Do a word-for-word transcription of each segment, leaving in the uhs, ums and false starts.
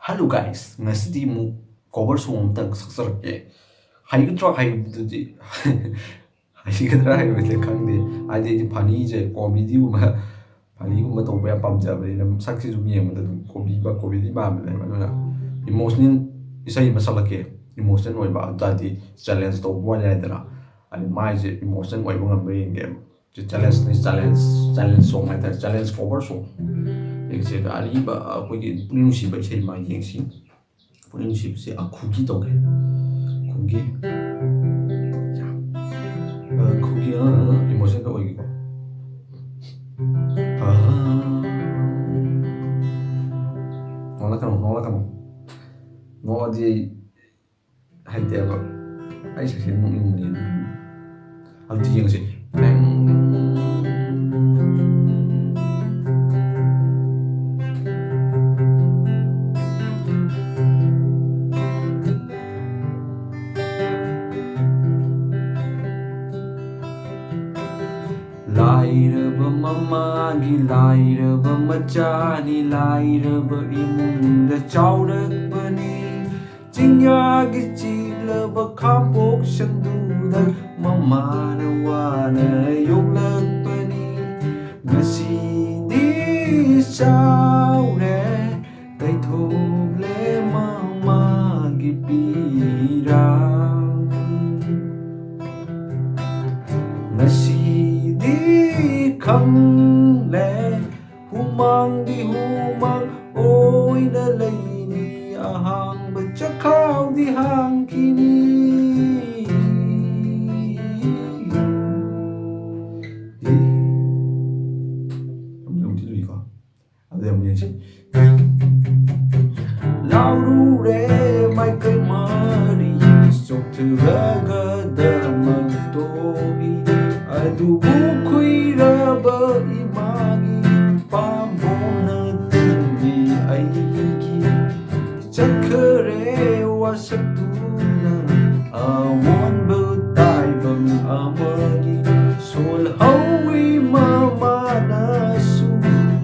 Hello guys, ꯉꯁꯤꯗꯤ ꯑꯃꯨꯛ cover song ꯑꯃꯇꯪ ꯁꯛꯆꯔꯛꯀꯦ꯫ ꯍꯩꯒꯗ꯭ꯔꯥ ꯍꯩꯕꯗꯨꯗꯤ ꯍꯩꯒꯗ꯭ꯔꯥ ꯍꯩꯔꯣꯏꯗ꯭ꯔꯥ ꯈꯪꯗꯦ꯫ ꯍꯥꯏꯗꯤ ꯑꯩꯗꯤ funny ꯁꯦ, comedy ꯒꯨꯝꯕ, funny ꯒꯨꯝꯕ ꯇꯧꯕ ꯌꯥꯝ ꯄꯥꯝꯖꯕꯅꯤꯅ ꯁꯛꯁꯤꯁꯨ ꯌꯦꯡꯕꯗ ꯑꯗꯨꯝ comedy ꯕ-, comedy ꯃꯥꯟꯕꯅꯦꯕ꯫ ꯑꯗꯨꯅ emotional ꯏꯁꯩ ꯑꯃ ꯁꯛꯂꯛꯀꯦ, emotional ꯑꯣꯏꯕ, ꯑꯗꯨ ꯇꯥꯔꯗꯤ challenge ꯇꯧꯕ ꯋꯥꯅꯤ ꯍꯥꯏꯗꯅ꯫ ꯑꯗꯨ ꯃꯥꯏꯁꯦ emotional ꯑꯣꯏꯕ ꯉꯝꯕ꯭ꯔꯥ ꯌꯦꯡꯒꯦꯕ꯫ ꯁꯤ challenge ꯅꯤ, challenge, challenge song ꯍꯥꯏꯇꯥꯔꯦ, challenge cover song꯫ ꯌꯦꯡꯁꯦ, ꯑꯗꯣ ꯑꯔꯤꯕ ꯑꯩꯈꯣꯏꯒꯤ ꯄꯨꯛꯅꯤꯡ ꯅꯨꯡꯁꯤꯕ ꯏꯁꯩ ꯑꯃ ꯌꯦꯡꯁꯤ꯫ ꯄꯨꯛꯅꯤꯡ ꯅꯨꯡꯁꯤꯕꯁꯦ ꯑꯈꯨꯒꯤ ꯇꯧꯒꯦ꯫ ꯑꯈꯨꯒꯤ꯫ ꯑ, ꯑꯈꯨꯒꯤ, ꯑ, ꯑ, emotional ꯈꯔ ꯑꯣꯏꯒꯦꯀꯣ꯫ ꯑ, ꯅꯣꯛꯂꯛꯀꯅꯨ, ꯅꯣꯛꯂꯛꯀꯅꯨ꯫ ꯅꯣꯛꯑꯗꯤ ꯑꯩ ꯍꯩꯇꯦꯕ꯫ ꯑꯩ ꯁꯛꯁꯦ ꯅꯣꯛꯅꯤꯡꯕꯅꯦ꯫ ꯑꯝꯇ ꯌꯦꯡꯁꯦ꯫ ꯂꯥꯏꯔꯕ ꯃꯃꯥꯒꯤ ꯂꯥꯏꯔꯕ ꯃꯆꯥꯅꯤ, ꯂꯥꯏꯔꯕ ꯏꯃꯨꯡꯗ ꯆꯥꯎꯔꯛꯄꯅꯤ꯫ ꯆꯤꯡꯌꯥꯒꯤ ꯆꯤꯛꯂꯕ ꯈꯥꯝꯄꯣꯛ ꯁꯟꯗꯨꯗ ꯃꯃꯥꯅ ꯋꯥꯅ ꯌꯣꯛꯂꯛꯄꯅꯤ꯫ ꯉꯁꯤꯗꯤ ꯆꯥꯎꯔꯦ, ꯇꯩꯊꯣꯛꯂꯦ ꯃꯃꯥꯒꯤ ꯄꯤꯔꯥꯡ꯫ ꯉꯁꯤꯗꯤ ꯈꯪꯂꯦ, ꯍꯨꯃꯥꯡꯗꯤ ꯍꯨꯃꯥꯡ ꯑꯣꯏꯅ ꯂꯩꯅꯤ, ꯑꯍꯥꯡꯕ ꯆꯈꯥꯎꯗꯤ ꯍꯥꯡꯈꯤꯅꯤ꯫ ꯌꯥꯝ ꯂꯨꯗꯤ ꯂꯨꯏꯀꯣ꯫ ꯑꯗꯨꯗꯤ ꯑꯃꯨꯛ ꯌꯦꯡꯁꯤ꯫ ꯂꯥꯎꯔꯨꯔꯦ ꯃꯥꯏꯀꯩ ꯃꯔꯤ, ꯆꯣꯛꯊꯔꯒꯗꯃꯛ ꯇꯣꯛꯏ꯫ ꯑꯗꯨꯕꯨ ꯈꯨꯏꯔꯕ ꯏꯃꯥꯒꯤ ꯄꯥꯝꯕꯣꯝꯅ ꯇꯨꯝꯃꯤ ꯑꯩꯒꯤ꯫ ꯆꯠꯈꯔꯦ ꯋꯥꯁꯛꯇꯨꯅ ꯑꯑꯣꯟꯕ ꯇꯥꯏꯕꯪ ꯑꯃꯒꯤ꯫ ꯁꯣꯜꯍꯧꯏ ꯃꯃꯥꯅꯁꯨ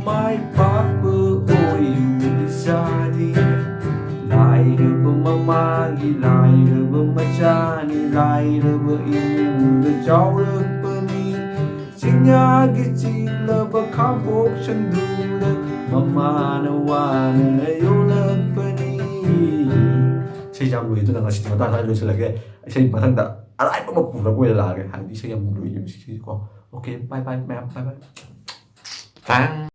ꯃꯥꯏ ꯄꯥꯛꯄ ꯑꯣꯏꯌꯨ ꯏꯆꯥꯗꯤ꯫ ꯃꯥꯒꯤ ꯂꯥꯏꯔꯕ ꯃꯆꯥꯅꯤ, ꯂꯥꯏꯔꯕ ꯏꯃꯨꯡꯗ ꯆꯥꯎꯔꯛꯄꯅꯤ꯫ ꯆꯤꯡꯌꯥꯒꯤ ꯆꯤꯛꯂꯕ ꯈꯥꯡꯄꯣꯛ ꯁꯪꯗꯨꯗ ꯃꯃꯥꯅ ꯋꯥꯅ ꯌꯣꯜꯂꯛꯄꯅꯤ꯫ ꯏꯁꯩ ꯌꯥꯝ ꯂꯣꯏ, ꯑꯗꯨꯅ ꯉꯁꯤꯗꯤ ꯃꯇꯥꯡ ꯁ꯭ꯋꯥꯏꯗ ꯂꯣꯏꯁꯤꯜꯂꯒꯦ꯫ ꯏꯁꯩ ꯃꯊꯪꯗ ꯑꯔꯥꯏꯕ ꯑꯃ ꯄꯨꯔꯒ ꯑꯣꯏꯅ ꯂꯥꯛꯑꯒꯦ, ꯍꯥꯏꯕꯗꯤ ꯏꯁꯩ ꯌꯥꯝ ꯂꯣꯏꯌꯦꯕ ꯁꯤꯁꯤꯀꯣ꯫ Okay, bye bye ꯃꯌꯥꯝ, bye bye꯫